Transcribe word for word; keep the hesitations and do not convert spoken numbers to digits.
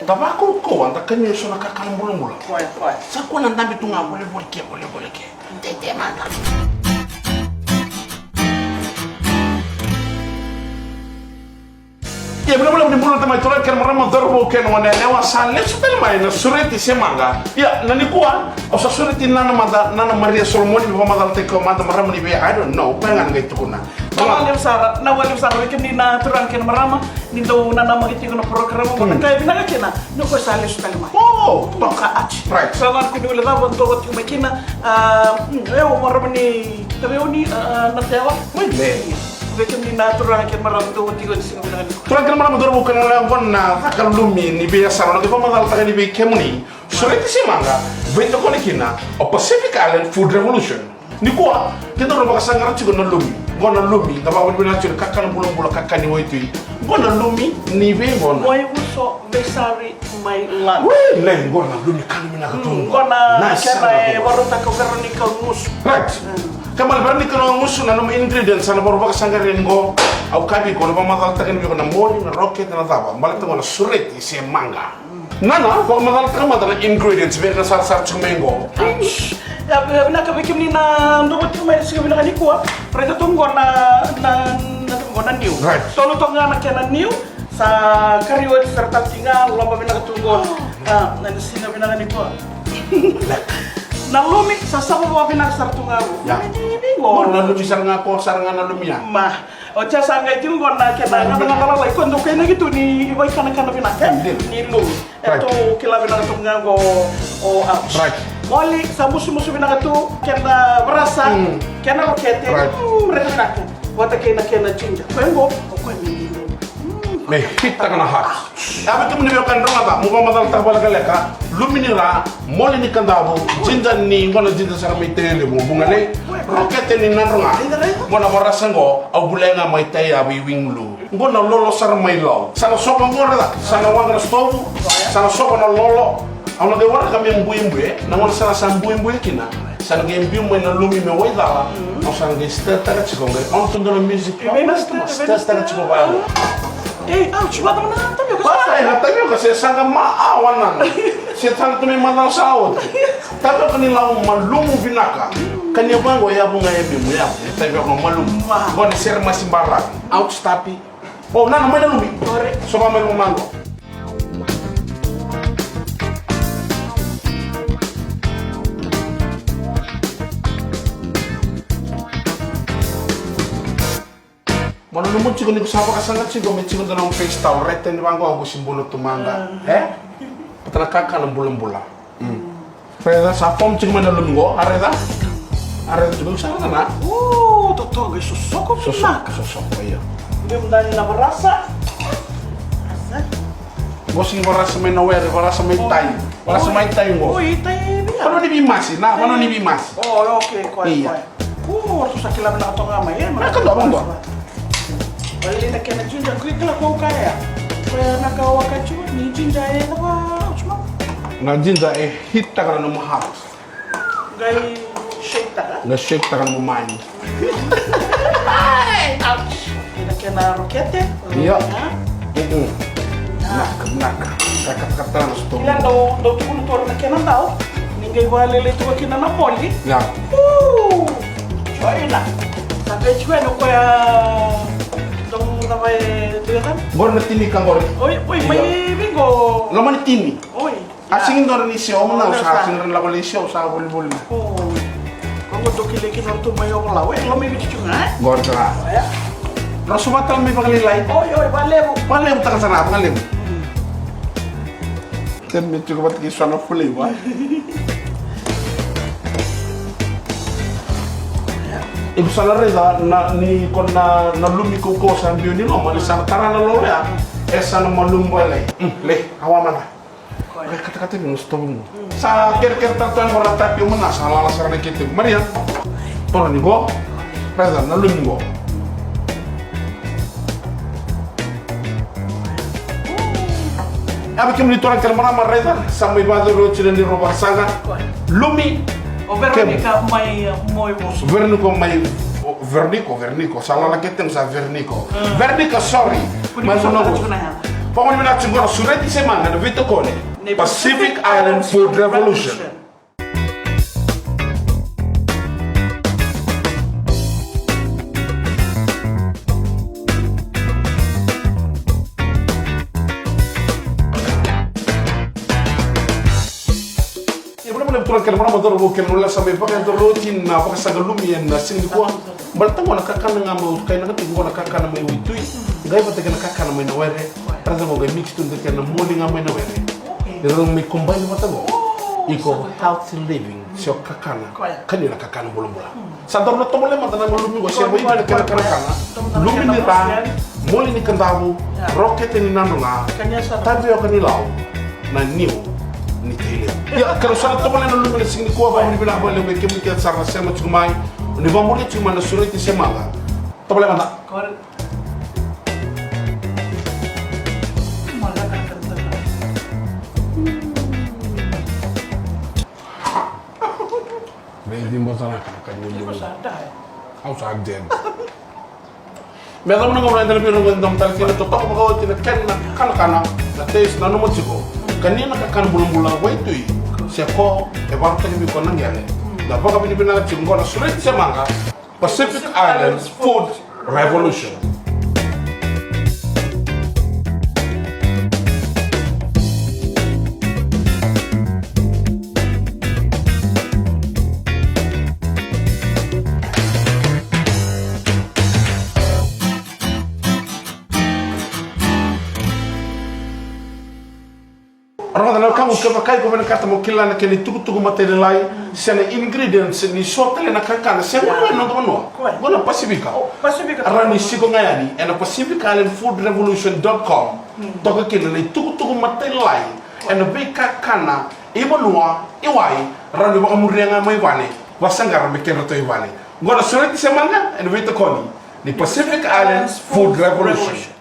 Da vakaukauwa, da kania eso na kakana bulabula. Koya, koya. Sa kua na dabe tu ga volevole ke, volevole ke. Tete mada. Ia, vinaka vakalevu ni bula na tamai, turaga kei na marama, cauravou kei na goneyalewa, sa lesu tale mai na sureti se maqa. Ia, na nikua, au sa sureti Nana mada, Nana Maria Solomoni, me vakamacalataki koya mada, marama ni vei, I don't know, koya ga na qai tukuna. Vinaka vakalevu sara, vinaka vakalevu sara vei kemuni na turaga kei na marama, ni dau nanamaki tiko na porokaramu, vata kaya vinaka kina, ni o koya sa lesu tale mai. O, toka ati. Right. Sa vaka ni ule cava dou tiko mai kina, a, mm, e, o marama ni Taveuni, a, na tewa. Mai le. Vei kemuni na turaga kei na marama dou tiko ni siga vinaka ni. Turaga kei na marama, cauravou kei na goneyalewa, na caka lumi ni veiyasana, na qai vakamacalataka ni vei kemuni. Sureti se maqa, veitokoni kina o Pacific Island Food Revolution. Nikua, keda na vakasaqara tiko na lumi. Qo na lumi, da vakavinavinaka tiko na kakana bulabula, kakana ni waitui. Qo na lumi ni vei qo na? Waivuso, veisari mai Lana. Wei, lai, qo na lumi kana vinaka tu. Mm, qo na kena e vakarautaka o Veronica Gusu. Right. Mm. Kena ibalebale Veronica Gusu, na nomu ingredients, sa na vakarau vakasaqarai yani qo. Au kaya vei iko, na vakamacalataka yani vei iko na moli, na rokete, na cava. Baleta qo na sureti se maqa. Nana, vakamacalataka mada na ingredients vei ira na sarasara tiko mai qo. Ia, ia, vinaka vei kemuni na dou tiko mai na siga vinaka nikua. Raica tu qo na, na, na, qo na niu. Right. Tolu toka ga na kena niu. Sa kari oti sara tale tiko ga, loba vinaka tu qo. A, na siga vinaka nikua. Na lumi, sa sava vakavinaka sara tu ga qo. Ia. Ni, ni qo. Qo na lumi sara ga, qo sara ga na lumi ya. Ma. Oti ya sa qai tiko qo na kena gacagaca lalai, ko dau kainaki tu ni vakaikanakana vinaka, e? Ni lumi. E tu kila vinaka tu ga qo, o, ouch. Right. Moli, sa musumusu vinaka tu, kena varasa, kena rokete, mm, raica vinaka. Vata kei na kena ginger. Koya qo, o koya me ni lumi. Mm. Me hitaka na heart. Ia vei kemuni veiwekani, drau ga, mo vakamacalataka vakalekaleka, lumi ni ra, moli ni kadavu, ginger ni, qo na ginger sara mai Tailevu, vuqa na rokete ni Nadroga. Qo na varasa qo, au vulea ga mai Taiavi, Wing Lu. Qo na lolo sara mai Lau. Sa na sova qo, raica, sa na waqa na sitovu, sa na sova na lolo. Au na qai waraka me buebue, na gauna sa na sa buebue kina. Sa na qai biu mai na lumi me waicala, au sa na qai stir-taka tiko, qai on tu dua na music. Stir-taka tiko vaqo. Ei, ouch, vata na tapioca. Vata na tapioca, se saqa ma a wana. Se saqa tu me macala sa oti. Tapioca ni Lau malumu vinaka. Kania vaqo, yavu ga e biu, yavu. Tapioca malumu. Qo na sere masi baravi. Ouch, tapi. O, Nana, mai na lumi. Sova mai loma qo. Mo nanuma tiko ni ko sa vakasaqa tiko me tiko dua na nomu face towel, right, ni vaqo, au ko si bula tu mada. E? Vata na kakana bulabula. Mm. Raica, sa form tiko mai na lumi qo, a raica? A raica tiko, sa raica na? O, totoka, sosoko vinaka. Sosoko, io. Biu mada ni na varasa. Qo sega ni varasa mai na were, varasa mai tai. Varasa mai tai qo. Oi, tai via. Vanua ni veimasi, na, vanua ni veimasi. O, okei, koya, koya. Io. O, ratou sa kila vinaka toka ga mai, e, na ka dua, vaqo. Vale, na kena ginger, ko kila ko kaya. Koya na ka waka tu, ni ginger e cava, o cuma. Na ginger e hit-taka na nomu heart. Qai shake-taka. Qai shake-taka na nomu mind. Ouch. Kena, kena rokete. Io. Mm-mm. Naka, naka. Ka katakata na sitovu. Kila dau, dau tukuna tu na kena dau. Ni qai vakalailai tu kina na moli. Ia. Uu. Joina. Sa qai joina koya. Dau cava e tu ya tani? Qori na tini ka qori. Oi, oi, mai vei qo. Loma ni tini. Oi. A sigi dua ni sio, au na sa sigi dua ni lako ni sio, sa volivoli. O. Ko qo toki leki na tu mai o la. Oi, loma i Viti tu ga, e? Qori ka. Oya. Rasu vata mai vakalailai. Oi, oi, vakalevu. Vakalevu taka sara, vakalevu. Ten me tiko vata kei so na flavor. Iko sa na raica na, ni ko na, na lumi kaukauwa sa biu ni loma, ni sa na tara na lolo ya, e sa na malumu vakalailai. Mm, le, awa mada. Qai katakata vei na sitovu qo. Sa kerekere tale tu qo na tapi, au mada sa lala sara na kete. Maria. Toro ni qo. Raica na lumi qo. Ia vei kemuni turaga kei na marama, raica, sa mai vakacuru oti na neirau vakasaqa. Lumi. O Veronica mai, e, Moivuso. Veronica mai, o, Veronica, Veronica. Sa lala kete sa Veronica. Mm. Veronica, sorry. Mai Moivuso. Vakanuinui vinaka tiko qo na Sureti se Maqa, na veitokoni ni Pacific Island Food Revolution. Ia, vinaka vakalevu turaga kei na marama, cauravou kei na luvena, sa mai vakayacori oti na vakasaqailumi ena siga nikua. Baleta qo na kakana ga mai, au kainaka tiko qo na kakana mai waitui, qai vata kei na kakana mai na were. Raica qo, qai mix tu kei na moli ga mai na were. Ira mai combine vata qo. Iko healthy living, se o kakana. Kania na kakana bulabula. Sa daru na tovolea mada na lumi qo, se waitui kei na kakana. Lumi ni ra, moli ni kadavu, rokete ni nadroga, tavioka ni lau, na niu ni tailevu. Ia, keirau sa na tovolea na lumi na siga nikua. Vakanuinui vinaka vakalevu vei kemuni kece sara na sema tiko mai. Ni vakamuria tiko mai na Sureti se Maqa. Tovolea mada. Vei Cibo sa na kakana ni lumi. Au sa dead. Me yacova na gauna eda na veirogoci, da matata kina, totoka vakaoti na kena kanakana, na taste, nanuma tiko. Kania na kakana bulabula, waitui, se ko e vakarautaki vei iko na qele. Na vakavinavinaka tiko qo na Sureti se Maqa, Pacific Islands Food Revolution. Rogoca na wekaqu, kevaka iko vinakata mo kila na kena itukutuku matailalai se na ingredients ni so tale na kakana se vanua ena noda vanua. Qo na Pasifika. Rawa ni siko ga yani ena Pacific Island Food Revolution dot com. Toka kina na itukutuku matailalai ena veikakana i vanua, i wai, rawa ni vakamuria ga mai vale, vakasaqara me kedratou i vale. Qo na Sureti se Maqa, ena veitokoni ni Pacific Islands Food Revolution.